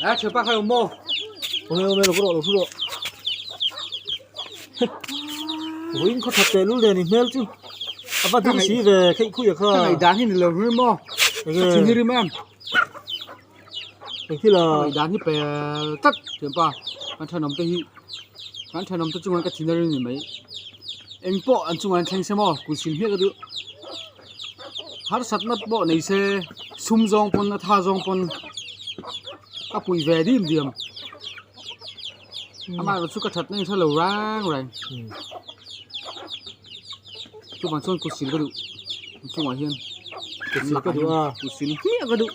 A thianpa kha awm maw? Awm e awm e lo rawh lo thu rawh. Vawiin khaw that teh lul nen i hmel chu a va ding si ve kheih khuih a kha. Ka ngaihdan hi ni lo rim maw? Ka thin hi rim em? Eng thil a? Ka ngaihdan hi pel tlat thianpa kan thenawm te hi kan thenawm te chungah ka thin a rim ni mai. Eng pawh an chungah an thleng se maw kut sil hmiah ka duh. Harsatna pawh nei se sum zawng pawn a tha zawng pawn a pui ve dim diam amaherawhchu ka thatna in hre lo reng reng chuvang chuan kut sil ka duh chungah hian kut sil ka duh a kut sil hmiah ka duh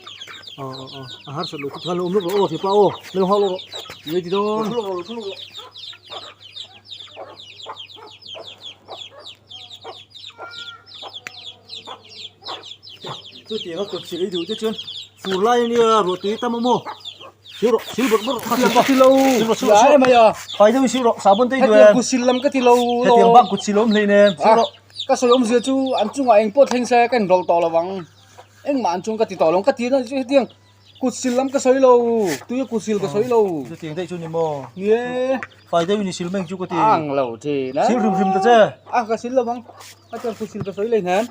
aw aw aw a harsat loh chu khan lo awm lawk rawh aw thipa aw lo hau lawk rawh nge ti dawn lo lawk rawh lo lawk rawh. Chutiang a kut sil i duh te chuan fur lai ania ruah tui tam awm aw sil rawh sil bawrh bawrh kha ka ti lo sil rawh sil rawh ya mai a fai deuhin sil rawh sahbawn te i duh em hetiang kut sil lam ka ti lo hetiang bak kut sil a awm hlei nem sil rawh ka sawi awmzia chu an chungah eng pawh thleng se ka inrawlh tawh lo ang engmah an chung ka ti tawh lo ang ka ti na chu hetiang Kut sil lam ka sawi lo, tuia kut sil ka sawi lo. Chutiang daih chu ni maw? Ni e. Fai deuhin i sil mai ang chu ka ti. Ang lo thin a. Sil hrim hrim ta che. A ka sil lo ang. A chuan kut sil ka sawi lei hnen.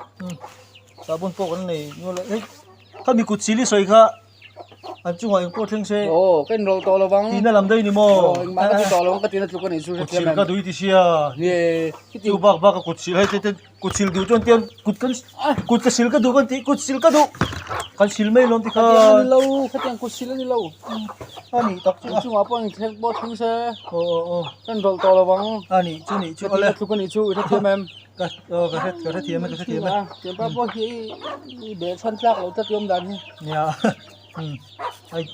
Sahbawn pawh kan nei nual a. Hei khami kut sil i sawi kha an chungah eng pawh thleng se. Aw ka inrawlh tawh lo ang. Tina lam daih ni maw? Aw engmah ka ti tawh lo ang ka tina tluk a nih chu Kut sil ka duh i ti sia. Ni e. Chu bak bak a kut sil hei te te. Kut sil duh chuan tiang kut kan kut ka sil ka duh kan tih kut sil ka duh kan sil mai lawm tikhan Khatiang a ni lo khatiang kut sil a ni lo a nih tak chu a chungah pawh inthleng pawh thleng se aw aw aw kan rawlh tawh lo ang a nih chu nih chu awle ka tluk a nih chu i hrethiam em ka aw ka hre ka hrethiam e ka hrethiam e thianpa pawh hi i behchhan tlak loh tlat i awm dan hi nia ai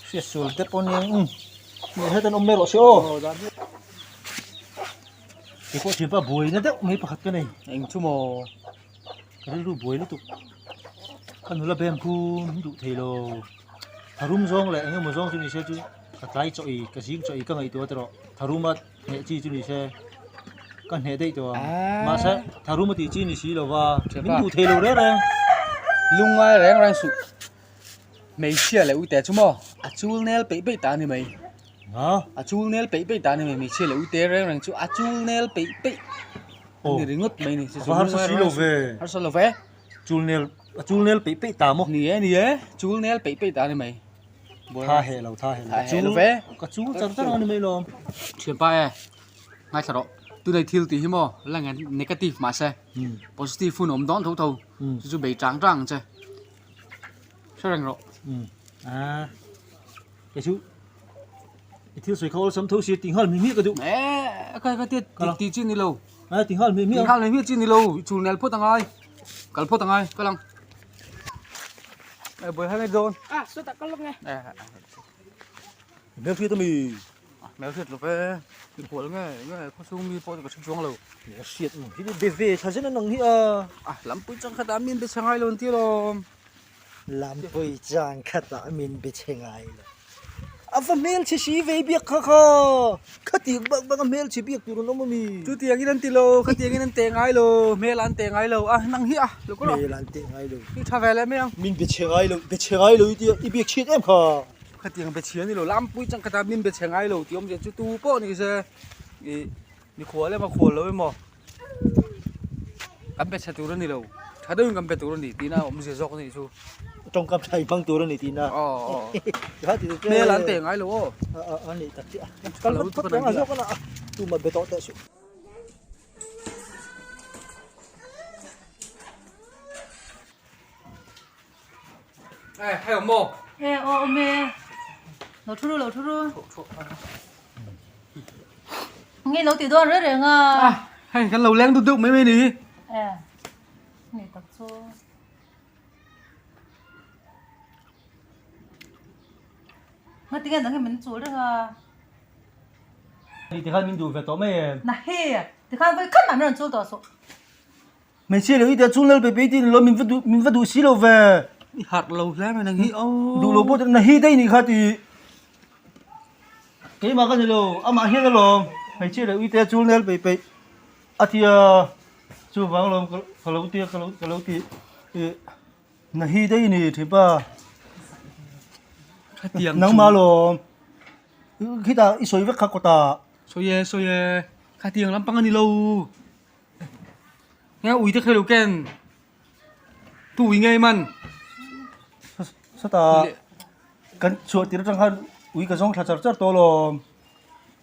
hriat sual te pawh nia um hetan awm mai rawh se aw aw dan hi. Kei pawh thianpa buaina deuh mai pakhat ka nei. Eng chu maw? Ka rilru buai lutuk. Ka nula bem khu min duh thei lo. Tharum zawng leh eng emaw zawng chu ni se chu ka tlai chaw ei ka zing chaw ei ka ngaihtuah tawh tharuma hneh chi chu ni se ka hneh daih tawh ang. Mahse tharuma tih chi ni si lo va min duh thei lo reng reng. Lungngai reng reng suh. Hmeichhia leh uite chu maw a chul nel peih peih ta a ni mai. A chul nel peih peih ta a ni mai hmeichhia leh uite reng reng chu a chul nel peih peih a ni ringawt mai ni. A va harsa si lo ve. Harsa lo ve. Chul nel a chul nel peih peih ta maw? Ni e ni e chul nel peih peih ta a ni mai. Tha heh lo tha heh lo. Tha heh lo ve. Ka chul char char a ni mai lawm. Thianpa e ngaithla rawh tunei thil tih hi maw la negative mahse positive hun a awm dawn tho tho chu chu bei chang chang ang che. Hre reng rawh. A kei chu i thil sawi kha awlsam tho si ti nghal hmih hmih ka duh. E ka ka ti ti chi ni lo. A ti nghal hmih hmih. Ti nghal hmih hmih chi ni lo. I chul nel phawt angai. Kal phawt angai ka lang. E bawih hai mai dawn. A sawtah ka lawk nge. E. Hmel hriat ami. Hmel hriat lo ve. Inhual nge nge khawchhung mi pawh chu ka hre chuang lo. Hmel hriat ang hi be ve thla zen an ang hi a. A lampui chang khatah min be chhe ngai lo an ti alawm. Lampui chang khatah min be chhe ngai lo. A va hmelchhe si ve biak kha kha. Khatiang bak bak a hmelchhe biak tur an awm ami. Chutiangin an ti lo, khatiangin an teh ngai lo, hmel an teh ngai lo. A nang hi a lo kawr a. Hmel an teh ngai lo. I tha ve leh mai ang. Min be chhe ngai lo, be chhe ngai lo i tia i biak chhiat em kha. Khatiang be chhia ni lo, lampui chang khatah min be chhe ngai lo tih awmzia chu tu pawh ni se ih mikhual emaw khual lo emaw kan be chhe tur a ni lo, tha deuhin kan be tur a ni tihna awmzia zawk a nih chu. Tawngkam tha i hmang tur a ni tihna. Aw aw hmel an teh ngai lo aw. A nih tak chiah a, kal vat phawt ang a zawk a na tumah be tawh teh suh. Ê, hay awm maw? Ê, aw awm e. Lo thu ru, lo thu ru. Nge lo tih dawn reng reng a. À, hei kan lo leng deuh deuh mai mai ni. Ê, ni tak chu. Nga tinge nang hi min chul reng a. Ni tikhan min duh ve tawh mai em? Na hi, tikhan vawi khat mah min rawn chul tawh suh. Hmeichhia leh uite chhung lal pe pe tin lo min va duh min va duh si lo ve. I harh lo hle mai nang hi aw. Duh lo pawh na hi daih nih kha ti. Keimah ka ni lo amah hian alawm hmeichhia leh uite chhung lal pe pe a ti a chuvang alawm ka lo ti a ka lo ka lo ti i na hi daih ni thipa. Khatiang chu. Nangmah lawm. Khitah i sawi vek kha kawtah. Sawi e, sawi e. Khatiang lampang a ni lo. Nge ui te kha lo ken. Tu ui ngei man. Sawtah kan chhuah tir atang khan ui ka zawng thla char char tawh lawm.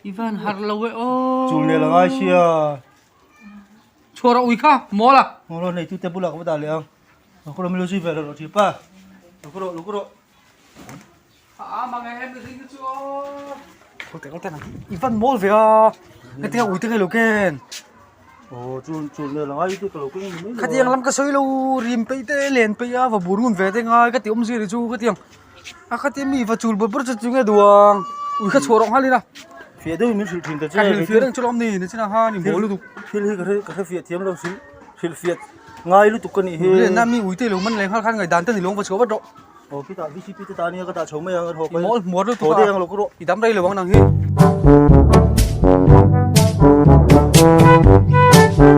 I van harh lo e aw. Chul nel a ngai sia. Chhuah rawh ui kha, mawl a. Mawl a nei tu te bulah ka va dah leh ang. Lo kawr milo zui ve rawh ṭhi pa. Lo kawr rawh, lo kawr rawh. A mang em ring chu aw. Khaw te khaw te i van mawl ve a. Hetiang ui te ngai lo ken. Aw chul chul nel a ngai te ka lo keng ni mai lo. Khatiang lam ka sawi lo rim peih te len peih a va bur ngun ve te ngai ka ti awm zir chu khatiang. A khatia mi va chul bawrh bawrh chu chu nge duang. Ui kha chhuah rawh nghal ila. Fiah deuhin min hrilh thin ta che. Ka hrilh fiah reng chu lawm ni ni chinah khan i mawl lutuk. Thil hi ka hre ka hre fiah thiam lo hrilh hrilh fiah ngai lutuk ka nih hi. Lenna mi ui te lo man leh nghal khan ngaihdan te ni lawng va chhuah vat rawh. Aw khitah VCP te ta ania ka dah chho mai ang an haw I mawl hmuar lutuk a. Haw daih ang lo ka rawh. I dam rei lo ang nang hi.